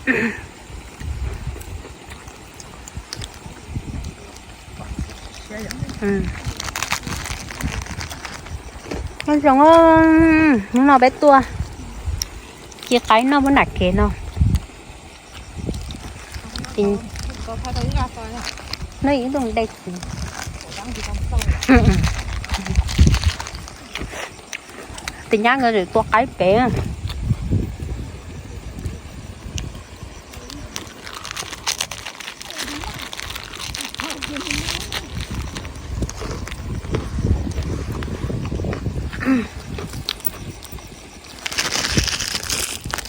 Nyob zoo, hnub no peb tuaj ci qaib noj puag nram kev no. Noj ib tug dej. Tus nyab nkawd tua qaib pem.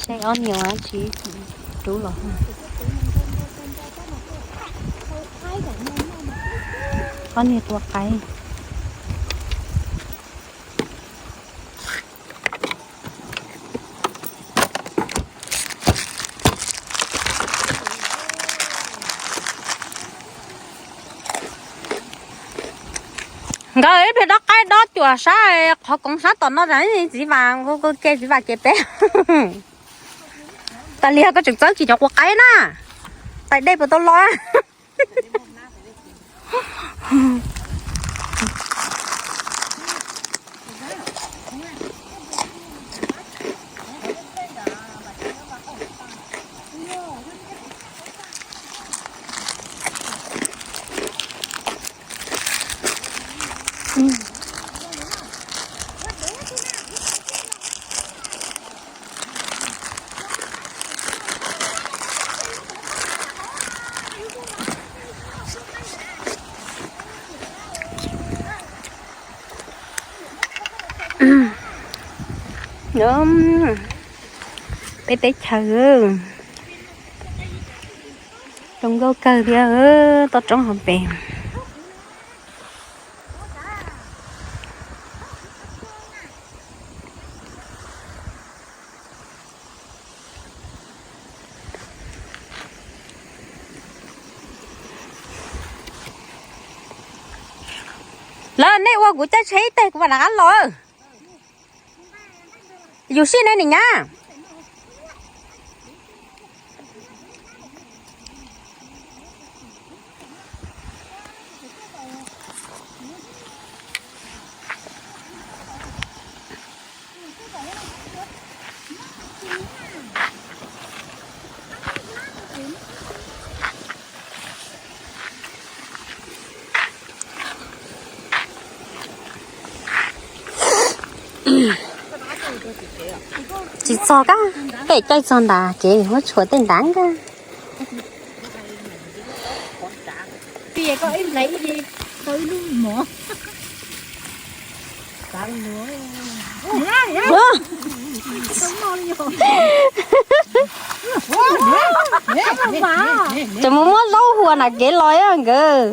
Seb ob niag tsis rub los. Ob niag tua qaib. Nkawd ib pliag dob qaib dob cuam sab qhov koov sab tom no, txiv Vam, ke txiv Vam kev peb. Tas li koj tseem txawb kis cov quav qaib na. Tais dej puas tau los? Peb teb chaws zoo nkauj kawg thiab, toj roob hauv pes. Lawv, nej ua kuv caij tsheb ib teg kuv mam rov qab los. Yus sij nej niam nyab. Tsis txog kab, pem caij txog nrad kev muab tshuam tej nrad nkaj. Tseem mus muab zaub hua nram kev los nkawd.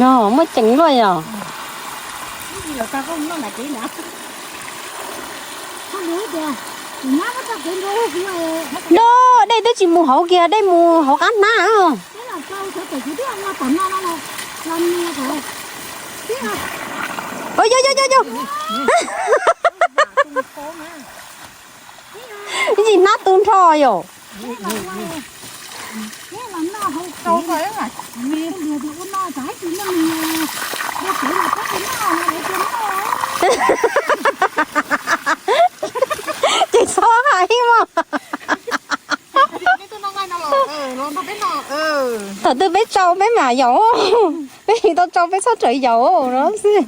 No muaj ceem luaj yog. No, dej twb tsis mus hauv kiag, dej mus hauv qab hnab. Yog, yog, yog, yog. Ib hnab tu nrho yom. Ces txhob hais mog. Thaum twg peb tsau peb mam yaum, peb tsis tau tsau peb txhob rawm yaum no xwb.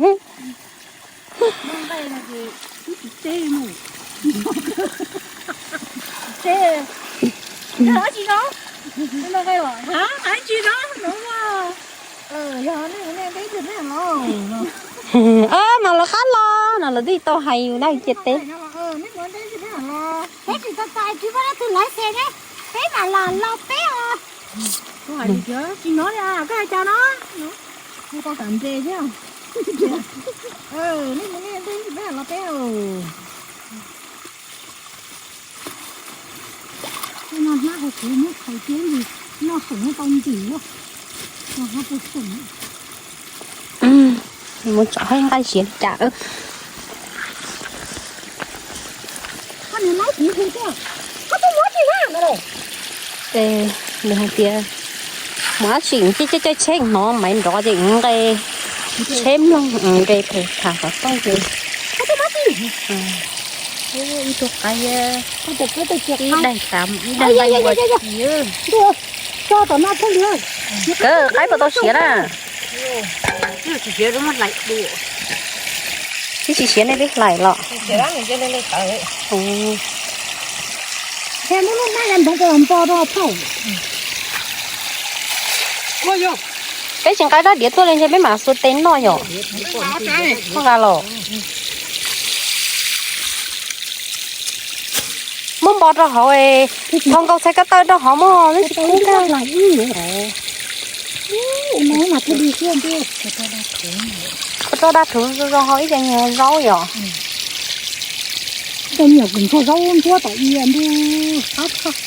Mas lawv qab los no lawv twb tau hais yus na cia teb. Peb tsis tau txais tsis muaj leej twg lawv xes ne, peb mam los los peb os. Tsis hnov li, koj hais cas no? Kuv tau kam ntes thiab. Nej mus nej teb tsis peb los peb os. No hnab hauv kuv muab thaiv tiab li, noj xeem tau ntim luaj. Mus tsom hab nqaij siav li cas. Ces nws hais tias mus dab tsi caij caij tsheb hnov maiv nrov ces nqe tsheb mloog nqe phem tham xov tooj ces ib tug qaib, ib daig xav ib daig nqaij npua. Kawg qaib puas tau siav na? Twb tsis siav nej twb hlais los? Peb tsis nqa rab diav tuaj li ntshe peb mam xuas tes noj yom. Nqa los. Muab npo rau hauv, thau nkaus txhais ko taw rau hauv mog, twb tsis kub ntag. Kuv rau dab thuv zoo hau ib co nyuag zaub yom. Ib co nyuag kws ntxuag zaub ntsuab tom i ntu qab tshaj.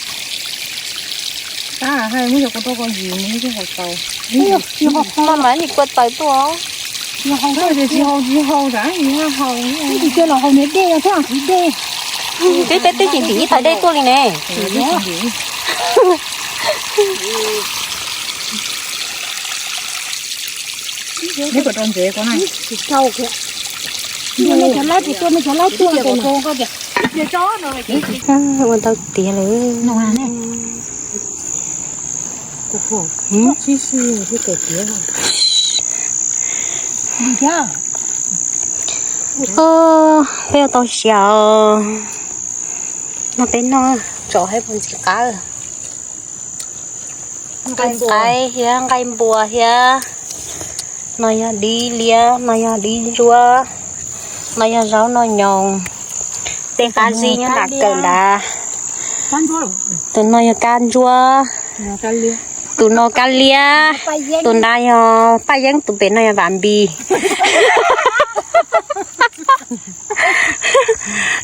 Tab hais muab yog kuv rau koj yim mus ib tug hauv tau. Tsis hau mas ib kua txawm tuaj. Tsis hau, tsis hau, tsis hau, tsis hau. Twb tsis los hau niag dej, twb tsis dej. Peb peb twb tsis ntim ib tag dej tuaj li ne. Ua ntau tiav lawm. Peb ua tau siav os. No peb noj tsom haib puas ntxim qab. Nqaij qaib thiab nqaij npua thiab. No yog dib liab, no yog dib ntsuab, no yog zaub noj nyoos. Tej qab zib nyob nram kawm nrad. Tus no yog kab ntsuab, tus no kab liab, tus nrad yog paj yeeb, tus pem no yog vam npis.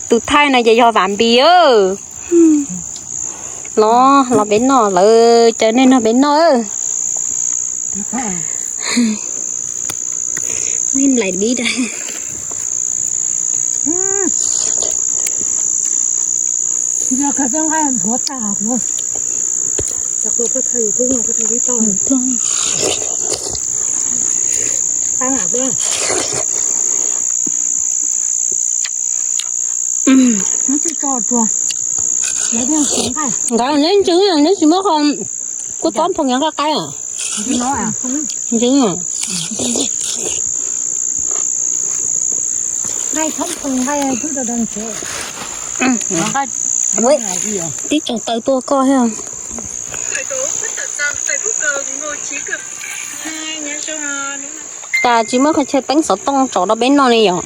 Tus thaij no ces yog vam npis. Los los peb noj, lawv caw nej nrog peb noj. Nplaim dib da. Nkawd neb ntseeg, neb tsis muab qho kua txob nphoo nqa qaib. Ntseeg. Tib tsoom taw tuaj koj thiab. Cas tsis muab qhov chaw teeb xov tooj tsom rau peb noj li yom?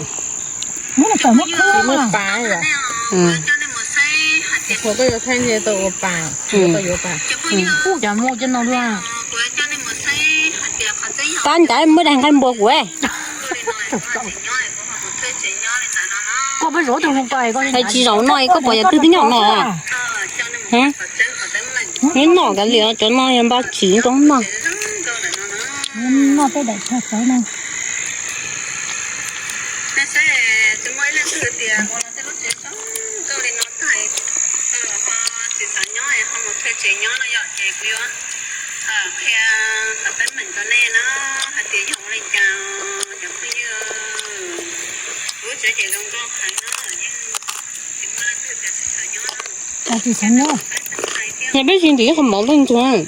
Tab ncaj muab daig nqaij npua kuv. Hais tsis zaum no koj pom yog twg twb nyob no. Neb noj kav liam, cov no yog npaj tsiv rau noj. Yog peb tsis ntim qhov mov pheej ntxuag.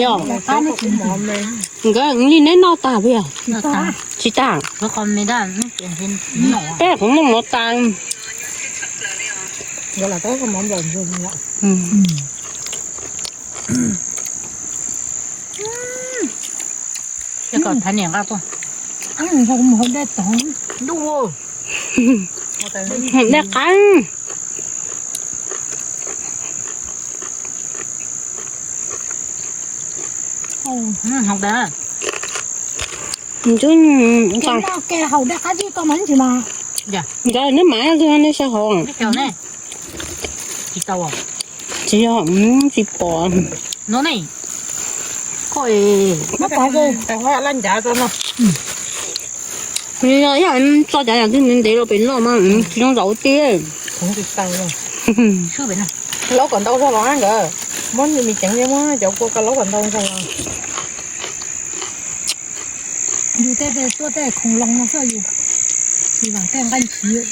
Yog nkawd li neb noj tag puas yog? Tsis tag. Peb qhov muaj mov tas. Dej qab. Nkawd neb mas nej sab hauv. Tsis yog, tsis pom. Yog ib yam tso cov yam twg ntev ntev rau pem noj mas tsis zoo zaum tiag. Laub kom ntau zog los nkawd, muab me ceev li, muab cov kua ko laub kom ntau zog los. Yus tej tuaj tej khoom loo no xwb yus, tsis vam tej nqaij ntsis.